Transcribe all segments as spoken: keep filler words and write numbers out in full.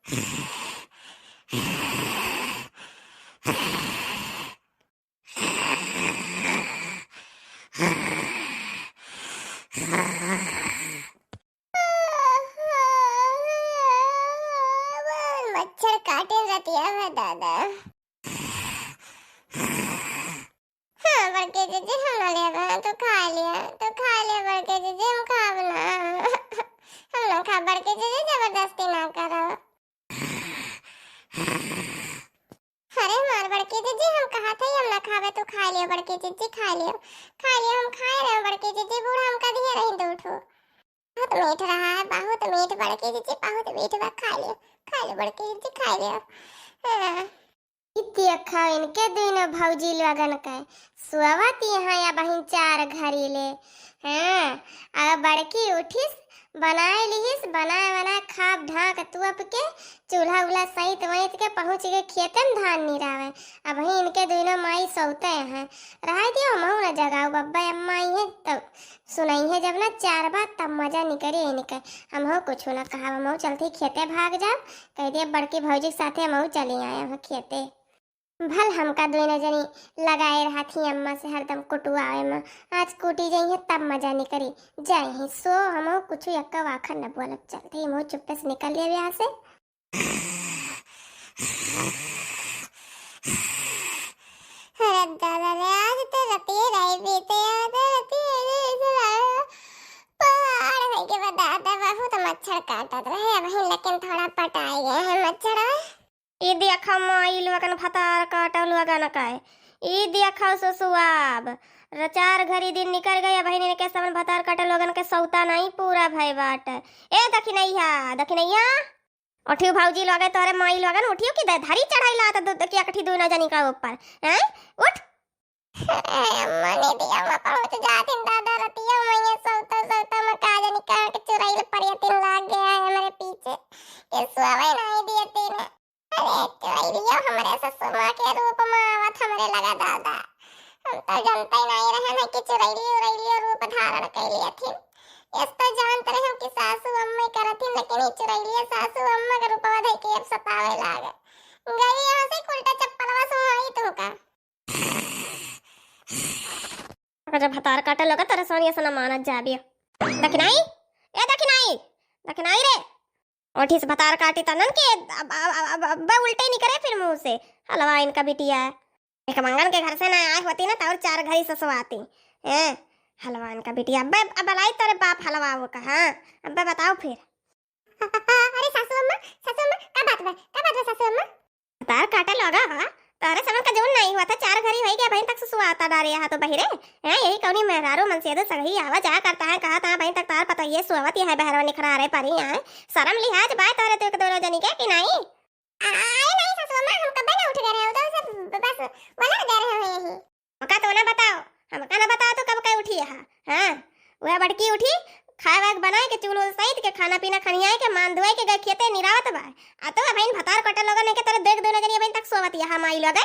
मच्छर काटे रतिया में दादा। हाँ, बड़की जीजी, हम ना लेब, तू खा लिया, तू खा लिया बड़की जीजी, हम खाब ना। हम ना खाब बड़की जीजी, जबरदस्ती ना करो। अरे हमार बड़की जीजी, हम कहा थे हम ना खाबे, तू खा लियो बड़की जीजी, खा लियो, खा लियो, हम खाए रहे बड़की जीजी, बूढ़ा हमका दिए रही दू ठो। बहुत मीठ रहा है, बहुत मीठ बड़की जीजी, बहुत मीठ बा, खा लियो, खा लियो बड़की जीजी, खा लियो। हाँ। ई देखा इनके दुनो भौजी लोगन के सोवत यहाँ अबहिन चार घड़ी ले। हाँ, अब बड़की उठिस, बनाए लिहिस, बनाए बनाए खाब ढाक तुअप के, चूल्हा उल्हा सहित वहित के पहुँच के खेतन धान निरावे। अबहिन इनके दुनो माई सोवते हैं। रहे दियो, हमहू न जगाऊ, बब्बा अम्मा आई हैं तब सुनइहे जब ना चार बात, तब मजा निकरी इनके। हमहू कुछ ना कहा, हमहू चलती खेते भाग जाब, कह दिए बड़की भौजी के साथे हमहू चली आए हैं खेते। भल हमका दुइनो जनी लगाए रहत ही अम्मा से हरदम कुटुआवे में, आज कूटी जइहे तब मजा निकरी। जाए ही सो, हमहू कुछ यक्का वाखर न बोलब, चलते ही मुँह चुप्पे से निकल लेवे यहाँ से। अरे दादा रे, आज तो रतिये रही बीते, आज तो रतिये रही बीते, पहाड़ होई के बा दादा, बहुत मच्छर काटत रहे, अबहिन लेकिन थोड़ा पटाई गए हैं मच्छर। ई देखा माई लोगन भतार काटल लोगन का, ई देखा ससुआब, र-, चार घड़ी दिन निकल गए, अबहिन इनके समन भतार काटल लोगन के सौता नहीं पूरा भय बाट। ए दखिनैया, दखिनैया, उठियो भौजी लोगे, तोहरे माई लोगन उठियो कि दे धरी चढ़ाई लात दु-, दु-, कि अकठी दुनो जनी का ऊपर, हैं? उठ। अम्मा, निदिया में पहुँच जातिन दादा, रतिया में ये सौता सौता में का जानी कहाँ के चुड़ैल परियतिन लाग गया है हमरे पीछे, के सोवे नहीं दियतिन। अरे चुड़ैलियो हमरे ससुर माँ के रूप में आवत हमरे लगा दादा। हम तो जानते नहीं रहन है कि चुड़ैली उड़ैलियो रूप धारण कैली हथिन। एस तो जानत रहे कि सासू अम्मा करथिन, लेकिन ई चुड़ैलिया सासू अम्मा के रूपवा धइ के अब सतावे लागे। गई यहाँ से उल्टा चप्पलवा सुनाई तुमका। अगर भतार काटे लोग तोरे सोनिया से न मानत जाबियो। दखिनाई, ए दखिनाई, दखिनाई रे। ओठी से भतार काटी तनन के अब, अब, अब, अब, अब उल्टे निकरे फिर मुँह से। हलवा इनका बिटिया है। एक मंगन के घर से ना आए होती ना तो और चार घड़ी ससुआती। हैं? हलवा इनका बिटिया। अब्बे, अब लाई तोरे बाप हलवा वो का, हाँ? अब्बे बताओ फिर। अरे सासू अम्मा, सासू अम्मा, का बात बा? का बात बा सासू अम्मा? भतार काटे लगा हा, तोहरे समन का जौन नहीं हुआ था, चार घड़ी होई गया, अबहिन तक सुसुआता डारे हा तो बहिरे। हैं, यही कौनी मेहरारू मनसेदो सगही आवा जाया करता है, कहा था अबहिन तक तार पता ये सुआवत ये है बहरवा निखरा रे परी आए। शर्म लिहाज बाय तोहरे तो एक दोनों जनी के कि नहीं? आ-, आए नहीं सासू अम्मा, हम कब्बे ना उठ गए रहे, उधर से ब-, बस वला गए रहे हो यही। हमका तो ना बताओ, हमका ना बताओ तो कब के उठी है। हाँ, वह बड़की उठी, खाए वाए के बनाए के, चूल्हो सहित के, खाना पीना खनियाए के, मान धुआए के गए खेते निरावत बा। आ तो अबहिन भतार कटे लोगन के तरह देख दोनों जनी अबहिन तक सोवत यहाँ माई लोग।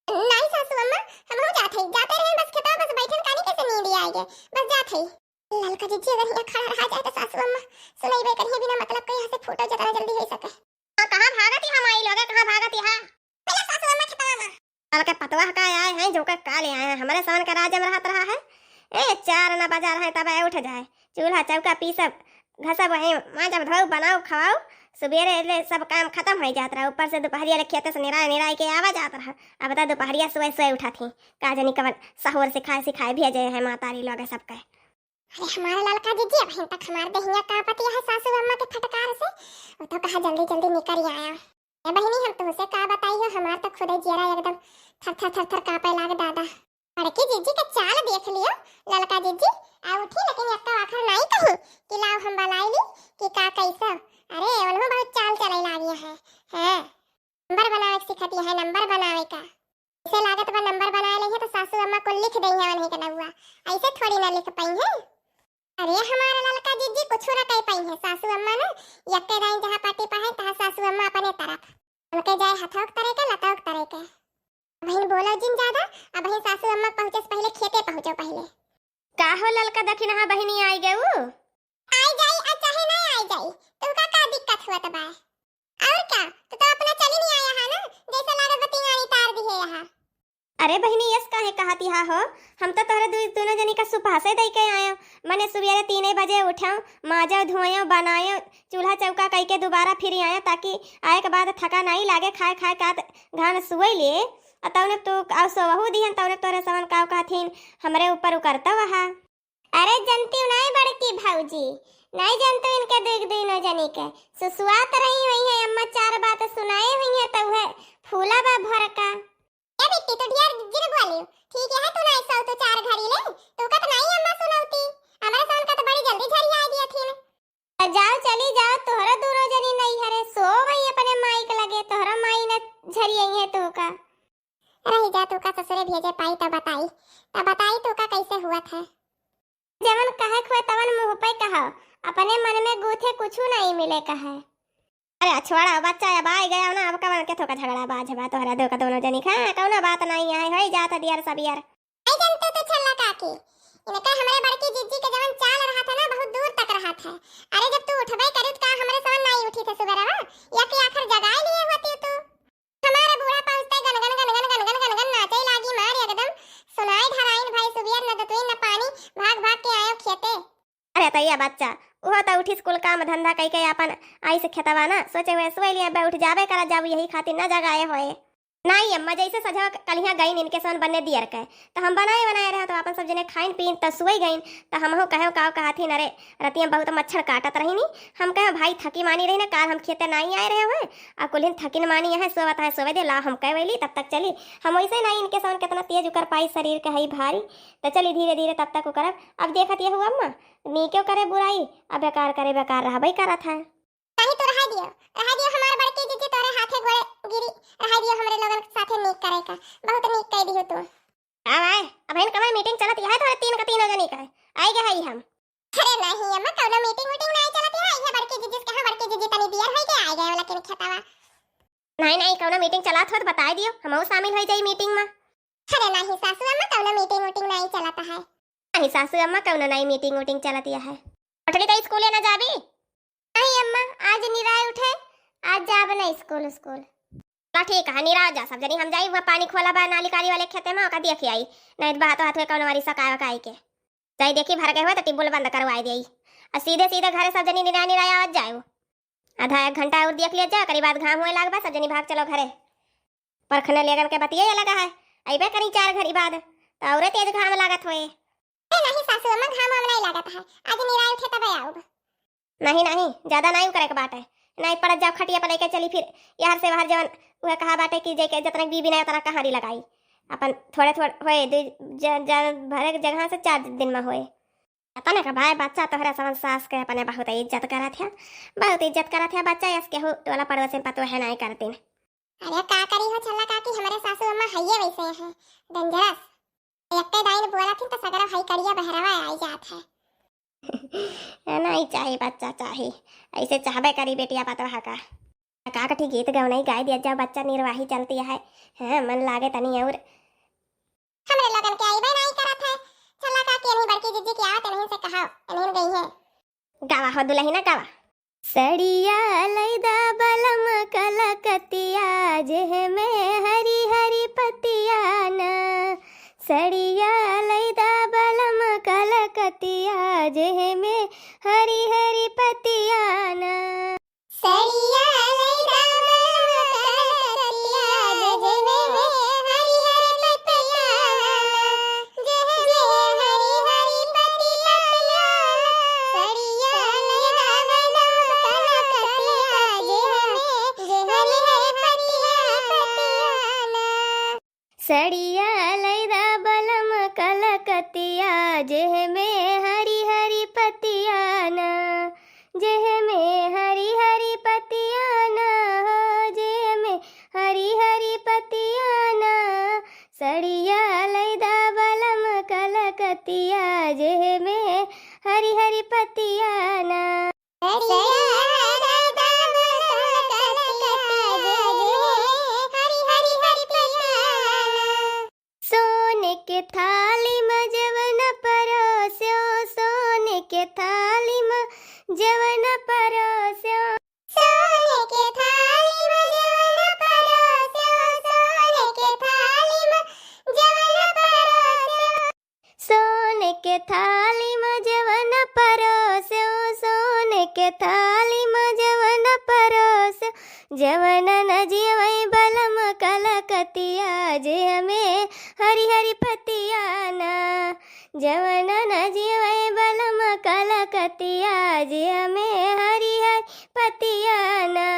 नहीं सासू अम्मा, हम हो जात हई, जाते रहे बस खेतवा, बस बैठन कानी कैसे नींद आए गए, बस जात हई। ललका जीजी अगर यहाँ खड़ा रहा जाए तो सासू अम्मा सुनैबे करिए बिना मतलब के यहाँ से फूटो जितना जल्दी हो सके। हाँ, कहाँ भागत यहाँ माई लोग, कहाँ भागत यहाँ? चला सासू अम्मा खेतवा में। साल के पतवा का आए हैं, जो का का ले आए हैं, हमारे सावन का राज में रहत रहा है। ए, चार ना बजा रहे तब उठ जाए, चूल्हा चौका पीसब, घसब, वहीं माजब, धोब, बनाओ, खवाओ, सुबेरे ले सब काम खत्म हो जात रहा, ऊपर से दोपहरिया ले खेते से निराय निराय के आवा जात रहा। अब तो दोपहरिया सुबह सुबह उठा थी, का जानी कवन सहूर सिखाए सिखाए भेजे हैं मातारी लोग सबके। अरे हमारा ललका जीजी, अबहिन तक हमार देहिया कांपत है सासू अम्मा के फटकार से। वो तो कहा जल्दी जल्दी निकल आया। ए बहिनी, हम तुमसे का बताई हो, हमार तो खुदे जियरा एकदम थर थर थर थर कांपे लागे दादा। बड़की जीजी के चाल देख लियो ललका जीजी, आ उठी लेकिन एक्का आखर नाई कही कि लाओ हम बलाई ली कि का कैसा। अरे ओनहु बहुत चाल चले लागिया है। हाँ, नंबर बनावे के सिखत है, नंबर बनावे का। ऐसे लागत बा नंबर बनाए लेंगे तो सासू अम्मा को लिख देंगे वहीं के नौआ, ऐसे थोड़ी ना लिख पाई है। अरे हमारा ललका जीजी कुछ ना कह पाई है, सासू अम्मा ना यक्के दाई जहाँ पाटी पाए तहाँ सासू अम्मा अपने तरफ। उनके जाए हथौक तरे के लतौक तरे के। बहन बोलो जिन ज्यादा, अब बहन सासू अम्मा पहुँचे से पहले खेते पहुँचो पहले। का हो ललका दखिनहा बहिनी आई गऊ? आई जाई आ चाहे ना आई जाई, तुमका का दिक्कत हुआ बा? और का, तू तो अपना चली नहीं आया है ना, जैसे लागत बा तिंगानी तार दिहे यहाँ। अरे बहिनी, यस काहे कहत हा हो? हम तो तोहरे दू-, दूनो जनी का सुपासे दई के आयो। मने सुबेरे तीने बजे उठो, माजो, धोयो, बनायो, चूल्हा चौका कई के दोबारा फिर आयो, ताकि आए के बाद थका नहीं लागे, खाए खाए का त-, घाम सुई लिए। आ तौने तू आउ सोवहू दिहन, तौने तोहरे सवन काव कहथिन, हमरे ऊपर उकरतव हा। अरे जनती नहीं बड़की भौजी, नहीं जनती इनके दुई, दूनो जनी के। सुसुआत रही हुई है अम्मा, चार बात सुनाए हुई है, तो वह फूला बा भरका। ए बिट्टी, तू ढेर जिन बोलियो। ठीक है, तू ना ऐसा तो चार घड़ी ले, तू का तो नहीं अम्मा सुनौती। हमारे सवन का तो बड़ी जल्दी झरिया आ गया थी ना। तो जाओ, चली जाओ, तोहरा दूनो जनी नहीं हरे, सो वही अपने माई के लगे, तोहरा माई न झरिया है तो का। रही जा तू का ससुरे भेजे पाई तब बताई, तब बताई तू का कैसे हुआ था। जवन कहे खुए तवन मुँह पे कहो, अपने मन में गूथे कुछू नहीं मिले कहे। अरे छोड़ा बच्चा, अब आई गया ना, अब कवन के थोका झगड़ा बाज बा तोहरा दो का दोनों जनी खा, कौनो बात नहीं है, होई जात दियर सब यार। आई जनते तो छल्ला काकी, इनका हमरे बड़की जिज्जी के जवन चाल रहा था ना, बहुत दूर तक रहा था। अरे जब तू उठबे करी त का हमरे सवन नहीं उठी थे सुबेरवा, या कि आखिर जगाए लिए होती तू। हमारे बूढ़ा पहुँचते गनगन, गनगन, गनगन, गनगन नाचे लागी मार एकदम। सुनाई ढराइन भाई सुबियर न दतुइन न पानी, भाग भाग के आयो खेते। अरे तैया बच्चा, उहो त उठिस कुल काम धंधा कई के आपन आई से खेतवा ना, सोचे हुए सोई लिए अब्बे उठ जाबे करा जाबू, यही खातिर ना जगाए होए। नाई अम्मा, जैसे सजवा क-, कलिया गईन इनके सन बन्ने दियर के, त हम बनाए बनाए रहे त आपन सब जने खाइन पीन त सोई गईन, त हमहू कहे काव कहथिन, अरे रतिया बहुत मच्छर काटत रही नी, हम कहे भाई थकी मानी रही ना, काल हम खेते नाई आए रहे हुए, आ कुल्हिन थकिन मानी है, सोवत है सोवे दे, ला हम कह वैली, तब तक चली। हम वैसे ना इनके सवन कितना तेज उकर पाई शरीर के हई भारी, त चली धीरे धीरे तब तक उकरब। अब देखत यहू अम्मा, नीके करे बुराई, अब बेकार करे बेकार रहबई करत है। नहीं तो रहा दियो, रहा दियो, हमार बड़की जिज्जी तोरे हाथे गोड़े गिरी, रहा दियो हमरे लोगन के साथे नीक करे का, बहुत नीक कह दियो तू। अब आए, अब इन कमर मीटिंग चलत यह है तोरे तीन का तीनों जनी का, आई गए हई हम। अरे नहीं अम्मा, कौनो मीटिंग वीटिंग नहीं चलत है, ये बड़की जिज्जी से कहा, बड़की जिज्जी तनी दियर होई के आ गए वाला के खेतावा। नहीं, नहीं, कौनो मीटिंग चलत हो तो बताई दियो, हमहू शामिल होई जाई मीटिंग में। अरे नहीं सासू अम्मा, कौनो मीटिंग वीटिंग नहीं चलत है। नहीं सासू अम्मा, कौनो नहीं मीटिंग वीटिंग चलत है। उठली तो स्कूल ना जाबी? नहीं अम्मा, आज निराय उठे, आज जाब नहीं स्कूल, स्कूल। ला ठीक है, निराय जा सब जनी, हम जाई वहाँ पानी खोला बा नाली कारी वाले खेते में, ओका देख आई, नहीं तो बात हाथ में कौनो वारी सकाय वकाई के। जाई देखी भर गए हुए तो टिब्बुल बंद करवाई देई। आ सीधे सीधे घरे सब जनी निराय निराय आवत जाए। आधा एक घंटा और देख लिया जा, करीब बाद घाम हुए लाग बा, सब जनी भाग चलो घरे। परखने लेगन के बतिये अलग है, अइबे करी चार घड़ी बाद, तो औरे तेज घाम लागत होए। ए, नहीं सासू अम्मा, घाम वाम नहीं लागत है, आज निराय उठे तबे आउब। नहीं, नहीं, ज्यादा नहीं करे के बाटे। नहीं पड़त जाओ खटिया पर लेके चली फिर। यार से बाहर जवन उहे कहा बाटे कि जेके जतना बीबी नहीं उतना कहारी लगाई। अपन थोड़े थोड़े होए, दू ज-, ज-, भरे के जगह से चार दिन में होए। पता नहीं का भाई बच्चा तोहरा सवन सास के अपने बहुत इज्जत करत है, बहुत इज्जत करत है बच्चा, यस केहू टोला पड़ोसन पतोहे नहीं करतीन। अरे का करी हो छल्ला काकी, हमरे सासू अम्मा हइये वैसे हैं, डेंजरस। एक्के दाइन बोलत ही तो सगरा हई करिया बहरवा आई जात है। नहीं चाही बच्चा चाही, ऐसे चाहबे करी बेटिया पतोहा का। का कठी गीत गवनई गाय दिया जाओ, बच्चा निर्वाही चलती है। हाँ, मन लागे तनी और। हमरे लोगन के आइबे नहीं करत है। छल्ला काकी इन्हीं बड़की जिज्जी के आवत इन्हीं से कहा, इन्हीं गई है। गावा हो दुलहिना गावा। सड़िया लैदा बलम कलकतिया, जेह में हरी हरी पतिया ना। सड़िया लैदा बलम कलकतिया, जेह में हरी हरी पतिया ना। सड़िया लैदा बलम कलकतिया, जेह में हरी हरी पतिया ना। जेह में हरी हरी पतिया ना। सड़िया लैदा बलम कलकतिया, जेह में हरी हरी पतिया ना। सड़िया लैदा बलम कलकतिया, जेह में हरी हरी पतिया ना। जेह में हरी हरी पतिया ना हो, जेह में हरी हरी पतिया ना। सड़िया लैदा बलम कलकतिया, जेह में हरी हरी पतिया ना। जवन न जीवै बलम कलकतिया, जेह में हरी हरी पतिया ना। जवन न जीवै बलम कलकतिया, जेह में हरी हरी पतिया ना।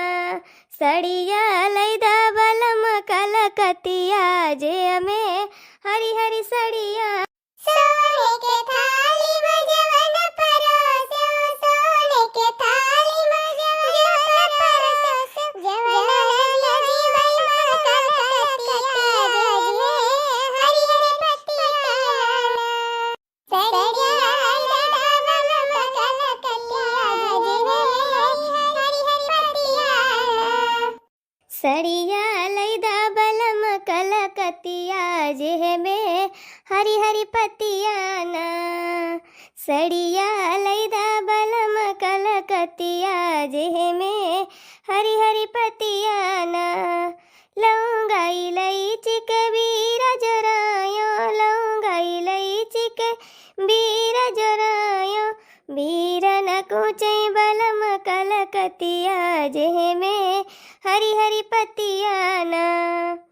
सड़िया लैदा बलम कलकतिया, जेह में हरी हरी सड़िया। सोने के थाली में जवन परोसो, सोने के थाली में जवन परोसो, जवन जीवै बलम कलकतिया, जेह में हरी हरी पतिया ना। सड़िया लैदा बलम कलकतिया, जेह में हरी हरी पतिया ना। सड़िया लैदा बलम कलकतिया, जेह में हरी हरी पतिया ना। सड़िया लैदा बलम कलकतिया, जेह में हरी हरी पतिया ना। लौंगा इलायची के बीरा जोरायो, लौंगा इलायची के बीरा जोरायो। बीरा न कुचै बलम कलकतिया, जेह में हरी हरी पतिया ना।